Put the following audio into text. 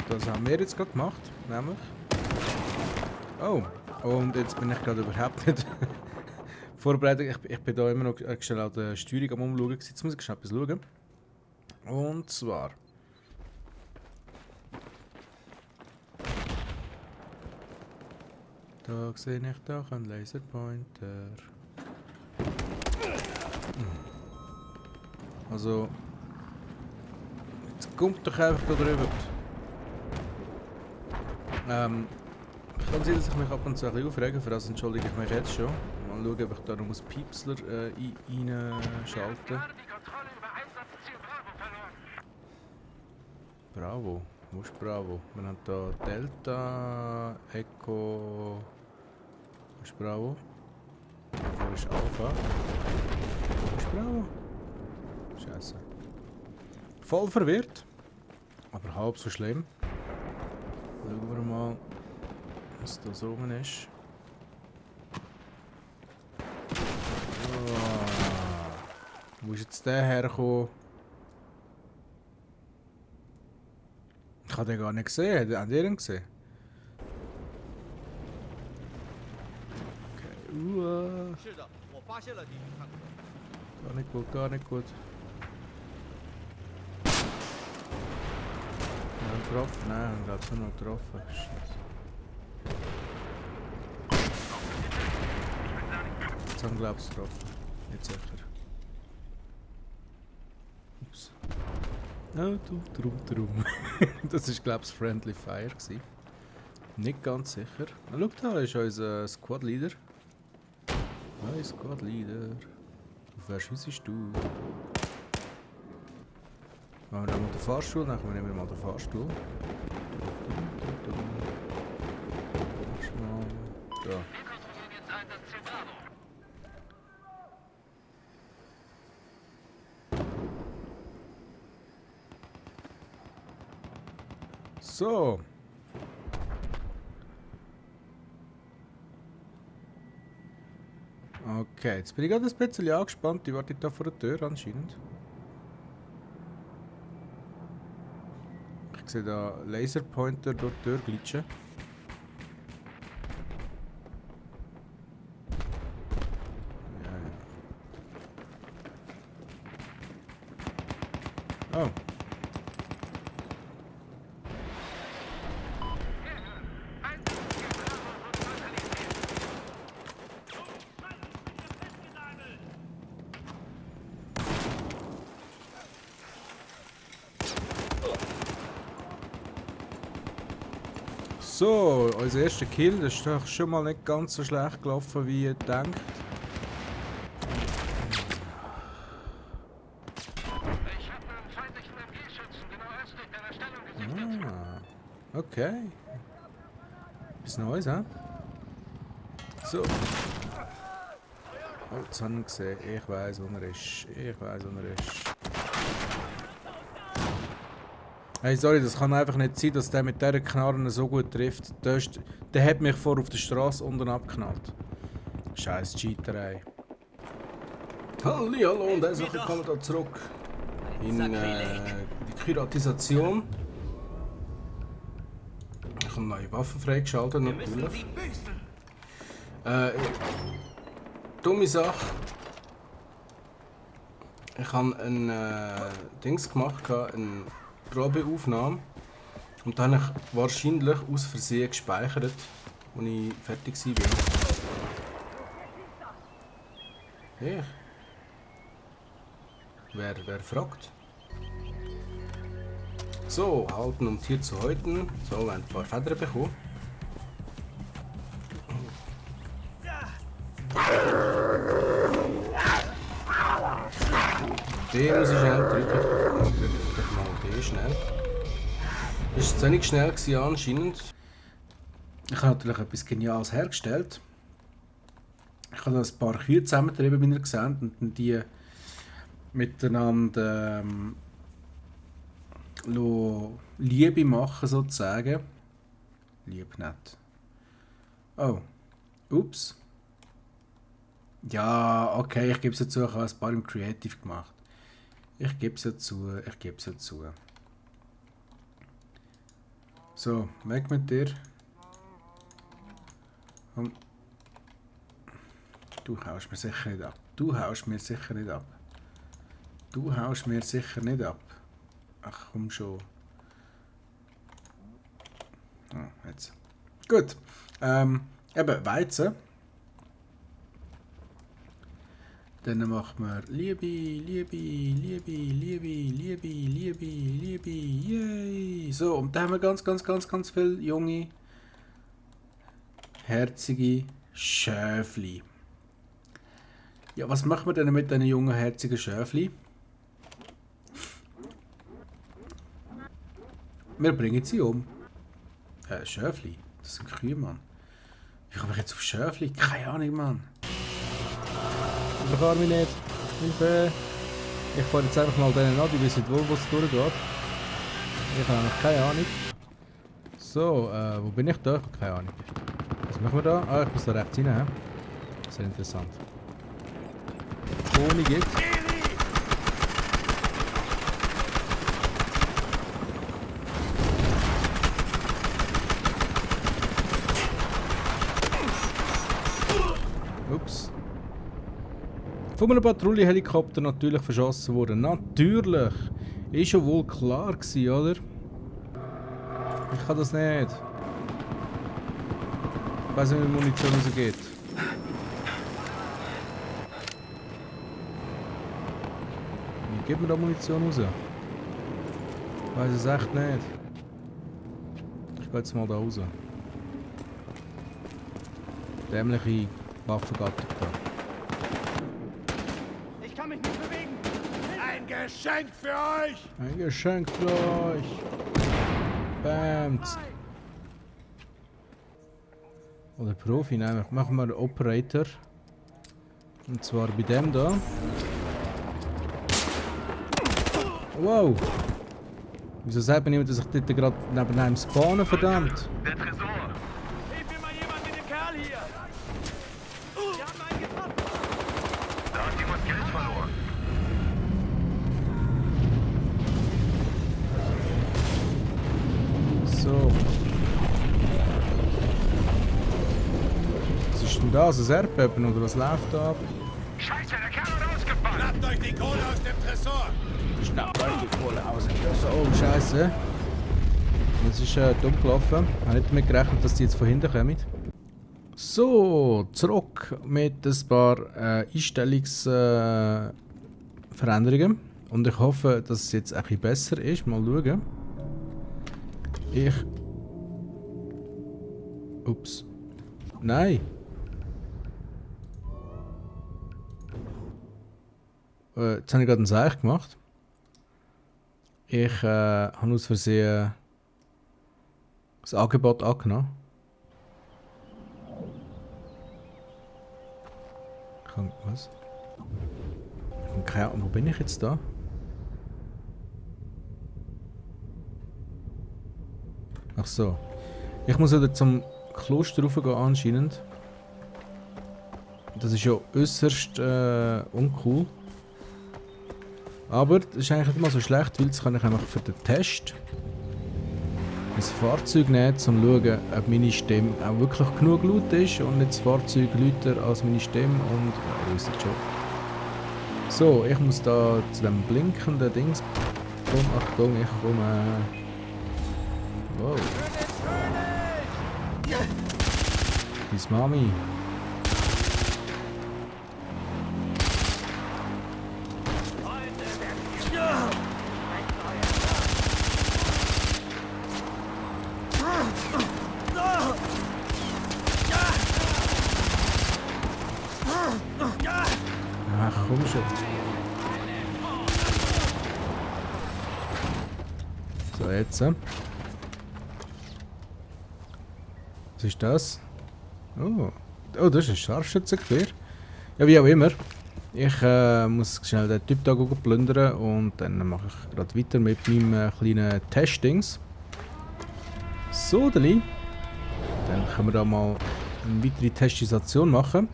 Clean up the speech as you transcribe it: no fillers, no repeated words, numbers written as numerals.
Das haben wir jetzt gerade gemacht, nämlich. Oh, und jetzt bin ich gerade überhaupt nicht vorbereitet. Ich bin da immer noch schnell an der Steuerung am Umschauen. Jetzt muss ich schnell etwas schauen. Und zwar. Da sehe ich doch einen Laserpointer. Also. Jetzt kommt doch einfach da drüber. Kann sein, dass ich mich ab und zu ein bisschen aufrege, für das entschuldige ich mich jetzt schon. Mal schauen, ob ich da noch einen Piepsler reinschalte. Bravo, wo ist Bravo? Wir haben hier Delta, Echo. Wo ist Bravo? Wo ist Alpha? Wo ist Bravo? Scheiße. Voll verwirrt, aber halb so schlimm. Schauen wir mal, was da so rum ist. Wo ist jetzt der hergekommen? Ich habe den gar nicht gesehen. Habt ihr ihn gesehen? Okay. Gar nicht gut, gar nicht gut. Getroffen? Nein, ich glaube, es nur noch getroffen. Scheiße. Jetzt haben wir, glaube ich, getroffen. Nicht sicher. Ups. Oh, drum. Das war, glaube ich, Friendly Fire gewesen. Nicht ganz sicher. Ah, schau, da ist unser Squad Leader. Hi, Squad Leader. Auf wer schiessest du? Machen wir mal den Fahrstuhl, dann nehmen wir mal den Fahrstuhl. Da. So. Okay, jetzt bin ich gerade ein bisschen angespannt. Die wartet da vor der Tür anscheinend. Ich sehe da Laserpointer durch die Tür glitschen. Ja. Oh. So, unser erster Kill, das ist doch schon mal nicht ganz so schlecht gelaufen, wie ihr denkt. Ah, okay. Bis Neues, hä? So. Oh, jetzt haben wir gesehen. Ich weiss, wo er ist. Hey, sorry, das kann einfach nicht sein, dass der mit dieser Knarre so gut trifft. Der hat mich vor auf der Straße unten abgeknallt. Scheiß Cheaterei. Hallo und herzlich willkommen da zurück in die Piratisation. Ich habe neue Waffen freigeschaltet, natürlich. Dumme Sache. Ich habe ein Dings gemacht, eine Probeaufnahme. Und dann habe ich wahrscheinlich aus Versehen gespeichert, als ich fertig war. Hey. Wer fragt? So, halten um Tier zu häuten. So, wir haben ein paar Federn bekommen. Den muss ich schnell drücken. Ich mal den schnell. Das war zu wenig schnell anscheinend. Ich habe natürlich etwas Geniales hergestellt. Ich habe ein paar Kühe zusammengetrieben, wie ihr seht, und die miteinander Liebe machen, sozusagen. Lieb nicht. Oh. Ups. Ja, okay, ich gebe es ja zu, ich habe ein paar im Creative gemacht. Ich gebe es ja zu. So, weg mit dir. Und du haust mir sicher nicht ab. Du haust mir sicher nicht ab. Du haust mir sicher nicht ab. Ach komm schon. Oh, jetzt. Gut. Eben Weizen. Dann macht man Liebe, yay! So, und da haben wir ganz viele junge, herzige Schäfli. Ja, was machen wir denn mit diesen jungen, herzigen Schäfli? Wir bringen sie um. Schäfli? Das sind Kühe, Mann. Wie komme ich jetzt auf Schäfli? Keine Ahnung, Mann. Ich kann mich nicht. Hilfe! Ich fahre jetzt einfach mal denen an, die wissen wohl, wo es durchgeht. Ich habe noch keine Ahnung. So, wo bin ich da? Ich habe keine Ahnung. Was machen wir da? Ah, ich muss da rechts rein. He? Sehr interessant. Ohne geht. Ups. Von einem Patrouillenhelikopter natürlich verschossen worden. Natürlich! Ist schon wohl klar gewesen, oder? Ich kann das nicht. Ich weiss nicht, wie die Munition rausgeht. Wie gibt man da Munition raus? Ich weiss es echt nicht. Ich gehe jetzt mal da raus. Dämliche Waffengattung da. Ich kann mich nicht bewegen. Ein Geschenk für euch. Ein Geschenk für euch. Bam. Oder Profi, nein, machen wir einen Operator. Und zwar bei dem da. Wow. Wieso sagt mir niemand, dass ich dort gerade neben einem spawnen, verdammt? Der Tresor! Hilf mir mal jemand mit dem Kerl hier. Wir haben einen getroffen. Da hat jemand Geld verloren. So. Was ist denn das? Ein Erdbeben oder was läuft da ab? Scheiße, der Kerl hat ausgefallen! Schnappt euch die Kohle aus dem Tresor. Schnappt euch die Kohle aus dem Tresor. Oh, Scheiße. Das ist dumm gelaufen. Ich habe nicht damit gerechnet, dass die jetzt von hinten kommen. So, zurück mit ein paar Einstellungsveränderungen. Und ich hoffe, dass es jetzt ein bisschen besser ist. Mal schauen. Ups. Nein. Jetzt habe ich gerade ein Seich gemacht. Ich habe aus Versehen das Angebot angenommen. Was? Keine Ahnung, wo bin ich jetzt da? Ach so. Ich muss wieder zum Kloster raufgehen anscheinend. Das ist ja äußerst uncool. Aber das ist eigentlich nicht mal so schlecht, weil das kann ich einfach für den Test ein Fahrzeug nehmen, um zu schauen, ob meine Stimme auch wirklich genug laut ist und nicht das Fahrzeug lauter als meine Stimme und ja, ihr wisst schon. So, ich muss da zu dem blinkenden Dings. Komm, Achtung, ich komme. Wow. Bis Mami. Ach, komm schon. So, jetzt. Was ist das? Oh, das ist ein Scharfschützengewehr. Ja, wie auch immer. Ich muss schnell den Typ da plündern und dann mache ich gerade weiter mit meinem kleinen Testings. So, Deli. Dann können wir da mal eine weitere Testisation machen.